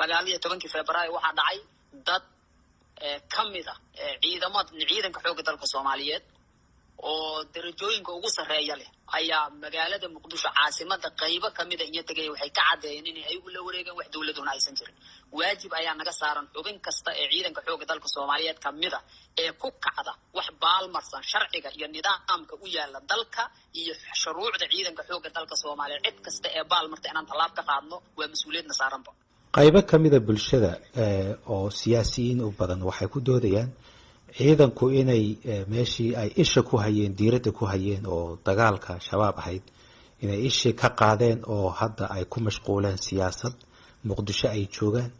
19-kii Februaayo waxaa dhacay dad ka mid a ciidamada, ciidanka xoogga dalka Soomaaliyeed oo darajooyinka ugu sarreeya leh ayaa magaalada Muqdisho, caasimada, qaybo kamida iyo tegaya, waxay ka caddeeyeen inay ayagu la wareegeen, wax dowladuna aysan jirin. Waajib ayaa naga saaran xubin kasta ee ciidanka xoogga dalka Soomaaliyeed kamida ee ku kacda wax baalmarsan sharciga iyo nidaamka u yaala dalka iyo shuruucda ciidanka xoogga dalka Soomaaliyeed. Cid kasta ee baalmarta inaan tallaab ka qaadno waa mas-uuliyadna saaranba. Qaybo kamida bulshada oo siyaasiyiin u badan waxay ku doodayaan ciidanku inay meeshii ay isha ku hayeen, diiradda ku hayeen oo dagaalka Shabaab ahayd, inay ishii ka qaadeen oo hadda ay ku mashquuleen siyaasad, Muqdisho ay joogaan.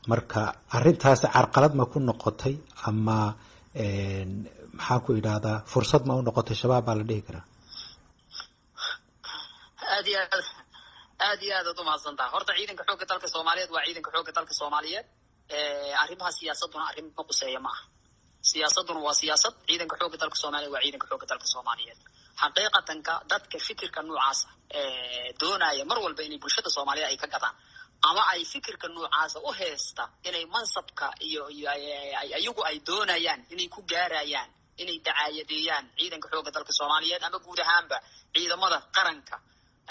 Marka arrintaasi carqalad ma ku noqotay ama, maxaan ku idhahdaa, fursad ma u noqotay Shabaab baa la dhihi karaa? Aad iyo aad, aad iyo aad aad umahadsan taha. Horta ciidanka xoogga dalka Soomaaliyeed waa ciidanka xoogga dalka Soomaaliyeed. Arrimaha siyaasaduna arrimo quseeya ma aha. Siyaasaduna waa siyaasad, ciidanka xoogga dalka Soomaliyeed waa ciidanka xoogga dalka Soomaaliyeed. Xaqiiqatanka, dadka fikirka noocaasa doonaya mar walba inay bulshada Soomaaliyeed ay ka gadaan ama ay fikirka noocaasa u heesta inay mansabka iyo ayagu ay doonayaan inay ku gaarayaan inay dacaayadeeyaan ciidanka xoogga dalka Soomaaliyeed ama guud ahaanba ciidamada qaranka,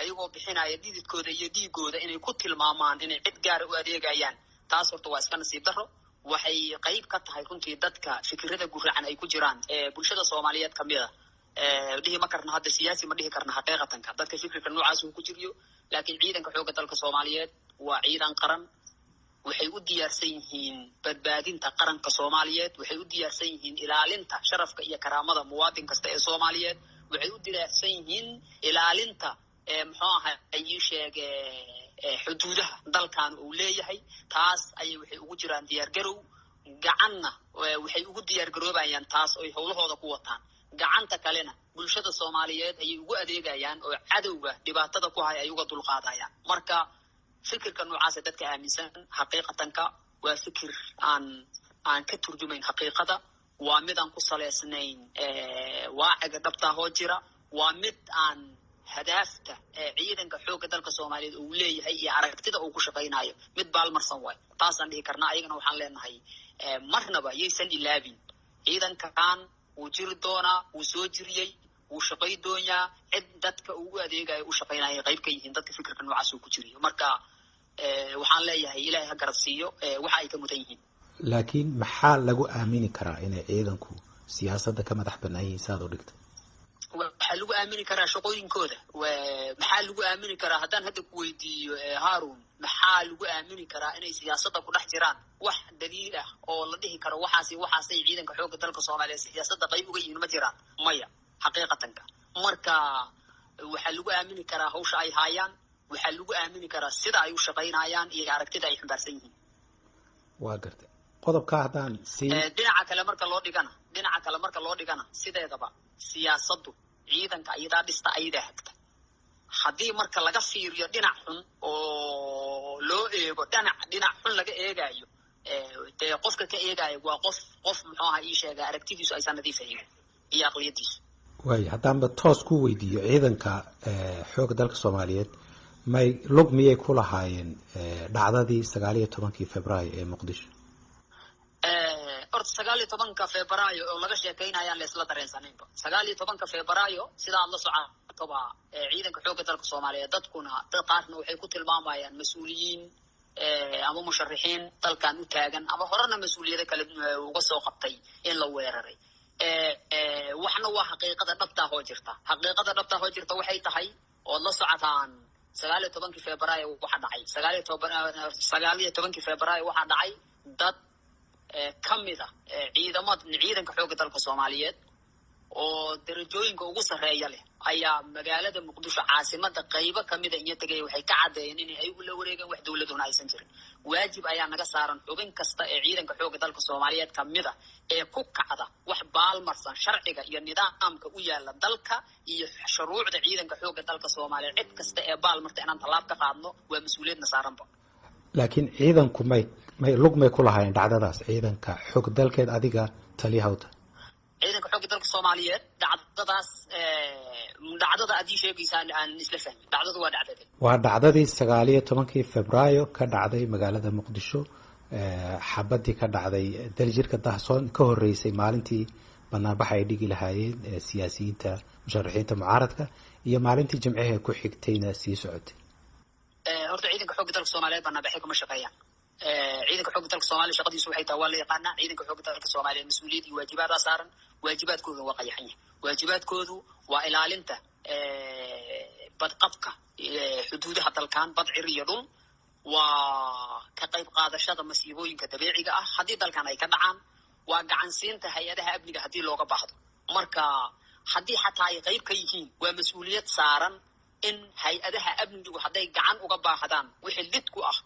ayagoo bixinaya dhididkooda iyo dhiigooda, inay ku tilmaamaan inay cid gaara u adeegayaan, taas horta waa iska nasiib darro. Waxay qayb ka tahay runtii dadka fikirada guracan ay ku jiraan ee bulshada Soomaaliyeed kamid a. Dhihi ma karna hadda siyaasi, ma dhihi karna xaqiiqatanka dadka fikirka noocaas uu ku jiriyo, laakiin ciidanka xoogga dalka Soomaaliyeed waa ciidan qaran. Waxay u diyaarsan yihiin badbaadinta qaranka Soomaaliyeed, waxay u diyaarsan yihiin ilaalinta sharafka iyo karaamada muwaadin kasta ee Soomaaliyeed, waxay u diyaarsan yihiin ilaalinta, muxuu ahay, ii sheeg, xuduudaha dalkan uu leeyahay. Taas ayay waxay ugu jiraan diyaargarow. Gacanna waxay ugu diyaargaroobayaan taas oy howlahooda ku wataan, gacanta kalena bulshada Soomaaliyeed ayay ugu adeegayaan oo cadowga dhibaatada ku hay ay uga dulqaadayaan. Marka fikirka noocaasa dadka aaminsan xaqiiqatanka waa fikir aan ka turjumayn xaqiiqada, waa mid aan ku saleysnayn waaciga dhabtaahoo jira, waa mid aan hadaafta ciidanka xoogga dalka Soomaaliyeed uu leeyahay iyo aragtida uu ku shaqaynayo mid baalmarsan waay. Taasaan dhihi karnaa. Ayagana waxaan leenahay, marnaba yaysan ilaabin, ciidankan wuu jiri doonaa, wuu soo jiriyey, wuu shaqay doonyaa. Cid dadka uu u adeegayo u shaqaynaya qayb ka yihiin dadka fikirka noocaas uu ku jiriyo. Marka waxaan leeyahay, Ilaahay ha garad siiyo waxa ay ka mudan yihiin. Laakiin maxaa lagu aamini karaa inay ciidanku siyaasadda ka madax banaan yihiin, saad u dhigtay? Waxaa lagu aamini karaa shaqooyinkooda. Maxaa lagu aamini karaa haddaan hadda ku weydiiyo, Harun, maxaa lagu aamini karaa inay siyaasadda ku dhex jiraan? Wax daliil ah oo la dhihi karo waxaasi waxaasay ciidanka xoogga dalka Soomaaliyeed siyaasadda qayb uga yihiin ma jiraan? Maya, xaqiiqatanka. Marka waxaa lagu aamini karaa hawsha ay haayaan, waxaa lagu aamini karaa sida ay u shaqaynayaan iyo aragtida ay xambaarsan yihiin. Waa gartay. Qodobka haddaan sii Dhinaca kale marka loo dhigana, dhinaca kale marka loo dhigana, sideedaba siyaasaddu ciidanka ayadaa dhista, ayadaa hagta. Haddii marka laga fiiriyo dhinac xun oo loo eego, dhinac xun laga eegaayo, dee qofka ka eegaayo waa qof, muxuu aha, ii sheega, aragtidiisu aysan nadiif ahayn iyo aqliyadiisu. Waaya, haddaanba toos ku weydiiyo, ciidanka xoogga dalka Soomaaliyeed may lug miyay ku lahaayeen dhacdadii 19-kii Februaayo ee Muqdisho? Horta 19-ka Febraayo oo laga sheekaynayaan la isla dareensanaynba. 19-ka Febraayo, sida aad la socotoba, ciidanka xoogga dalka Soomaaliyeed, dadkuna dad qaarna waxay ku tilmaamayaan mas-uuliyiin ama musharixiin dalkan u taagan ama horena mas-uuliyado kale uga soo qabtay in la weeraray. Waxna waa xaqiiqada dhabtaa hoo jirta. Xaqiiqada dhabtaa hoo jirta waxay tahay ood la socotaan, 19-kii Febraayo waxaa dhacay, 19-kii Febraayo waxaa dhacay dad ka mid a ciidamada, ciidanka xoogga dalka Soomaaliyeed oo darajooyinka ugu sarreeya leh ayaa magaalada Muqdisho, caasimada, qaybo kamida iyo tegaya, waxay ka caddeeyeen inay ayagu la wareegeen, wax dowladuna aysan jirin. Waajib ayaa naga saaran xubin kasta ee ciidanka xoogga dalka Soomaaliyeed kamida ee ku kacda wax baalmarsan sharciga iyo nidaamka u yaala dalka iyo shuruucda ciidanka xoogga dalka Soomaaliyeed. Cid kasta ee baalmarta inaan tallaab ka qaadno waa mas-uuliyadna saaranba. Laakiin ciidanku may lug may ku lahaayeen dhacdadaas, ciidanka xoog dalkeed adiga taliyaha u tahay? Ciidanka xoogga dalka Soomaaliyeed dhacdadaas, dhacdada aad ii sheegaysaan aan isla fahmin. Dhacdadu waa dhacdade? Waa dhacdadii 19-kii Febraayo ka dhacday magaalada Muqdisho, xabadii ka dhacday Daljirka Dahsoon, ka horeysay maalintii banaanbaxa ay dhigi lahaayeen siyaasiyiinta musharaxiinta mucaaradka, iyo maalintii Jimcihee ku xigtayna sii socotay. Horta ciidanka xoogga dalka Soomaaliyeed banaanbaxay kuma shaqeeyaan. Ciidanka xoogga dalka Soomaaliya shaqadiisu waxay tahay waa la yaqaanaa. Ciidanka xoogga dalka Soomaaliya mas-uuliyad iyo waajibaadaa saaran. Waajibaadkoodu waa qayaxan yahay. Waajibaadkoodu waa ilaalinta badqabka xuduudaha dalkan, bad, cir iyo dhul, waa ka qayb qaadashada masiibooyinka dabiiciga ah haddii dalkan ay ka dhacaan, waa gacansiinta hay-adaha amniga haddii looga baahdo. Marka haddii xataa ay qayb ka yihiin, waa mas-uuliyad saaran in hay-adaha amnigu hadday gacan uga baahdaan wixii lid ku ah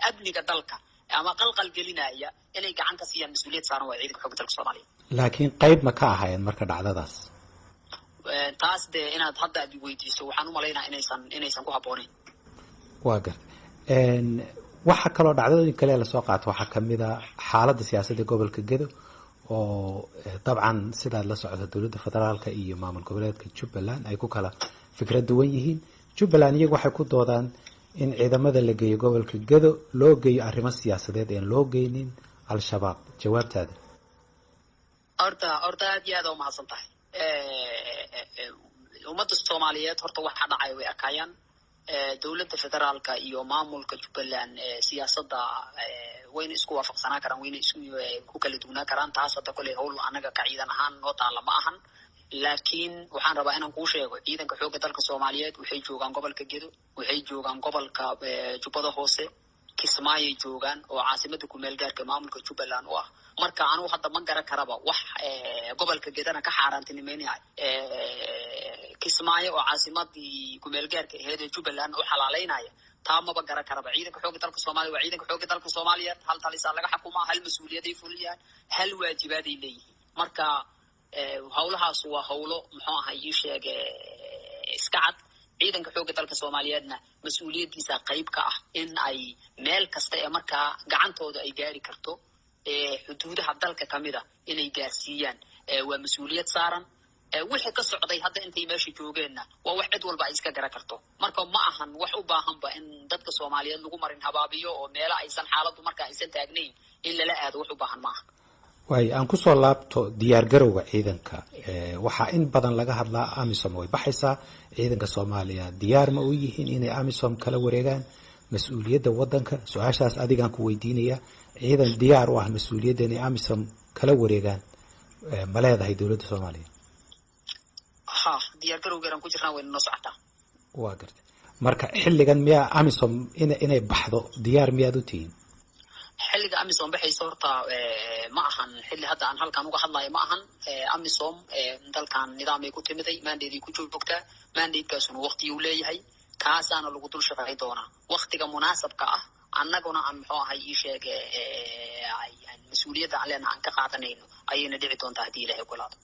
amniga dalka ama qalqal gelinaya inay gacan ka siiyaan. Mas-uuliyad saaran waa ciidanka xogga dalka Soomaaliya. Laakiin qayb ma ka ahaayeen marka dhacdadaas? Taas dee inaad hadda aad weydiiso waxaan umalaynaa inaysan ku habbooneyn. Waa garta. Waxa kaloo dhacdooyin kale lasoo qaato waxaa kamid a xaaladda siyaasadda gobolka Gedo, oo dabcan sidaad la socota dowladda federaalka iyo maamul goboleedka Jubbaland ay ku kala fikrad duwan yihiin. Jubbaland iyagu waxay ku doodaan in ciidamada la geeyo gobolka Gedo loo geeyo arrimo siyaasadeed een loo geynin Al-Shabaab. Jawaabtaada? Horta aad iyo aad aa umahadsan tahay. Ummadda Soomaaliyeed horta waxa dhacay way arkayaan. Dowladda federaalka iyo maamulka Jubbaland siyaasadda wayna isku waafaqsanaa karaan, wayna isku ku kala duwnaa karaan. Taas hadda koley hawl annaga ka ciidan ahaan noo taalla ma ahan. Laakiin waxaan rabaa inaan kuu sheego, ciidanka xoogga dalka Soomaaliyeed waxay joogaan gobolka Gedo, waxay joogaan gobolka Jubbada Hoose, Kismaayay joogaan oo caasimada kumeel gaarka maamulka Jubbaland u ah. Marka anugu hadda ma garan karaba wax gobolka Gedana ka xaaraantinimeynaya, Kismaayo oo caasimadii kumeel gaarka aheyd ee Jubbaland u xalaaleynaya. Taa maba garan karaba. Ciidanka xoogga dalka Soomaaliya waa ciidanka xoogga dalka Soomaaliyeed. Hal talisaa laga xukumaa, hal mas-uuliyaday fuliyaan, hal waajibaaday leeyihiin. Marka hawlahaas waa hawlo, muxuu ahay, ii sheeg, iska cad. Ciidanka xoogga dalka Soomaaliyeedna mas-uuliyaddiisa qayb ka ah in ay meel kasta ee markaa gacantooda ay gaari karto xuduudaha dalka kamid a inay gaarsiiyaan. Waa mas-uuliyad saaran. Wixii ka socday hadda intay meesha joogeenna waa wax cid walba ay iska garan karto. Marka ma ahan wax u baahanba in dadka Soomaaliyeed lagu marin habaabiyo oo meelo aysan xaaladdu marka aysan taagnayn in lala aado. Wax u baahan ma aha. Waayo, aan kusoo laabto diyaar garowga ciidanka. Waxaa in badan laga hadlaa AMISOM way baxaysaa. Ciidanka Soomaaliya diyaar ma u yihiin inay AMISOM kala wareegaan mas-uuliyadda waddanka? Su-aashaas adigaan ku weydiinaya. Ciidan diyaar u ah mas-uuliyadda inay AMISOM kala wareegaan ma leedahay dowladda Soomaaliya? Ha, diyaar garowgeeraan ku jirnaa, wayna noo socotaa. Waa gartay. Marka xilligan miyaa AMISOM inay baxdo diyaar miyaad u tihiin? Xilliga AMISOM baxaysa horta ma ahan xilli hadda aan halkan uga hadlayo ma ahan. AMISOM dalkan nidaamay ku timiday, mandate ku joogtaa, mandate-kaasuna waqtiguu leeyahay, kaasaana lagu dul shaqey doonaa waktiga munaasabka ah. Annaguna aan, muxuu ahay, ii sheeg, mas-uuliyadda aan leenaha aan ka qaadanayno ayayna dhici doontaa haddii Ilahay ogolaado.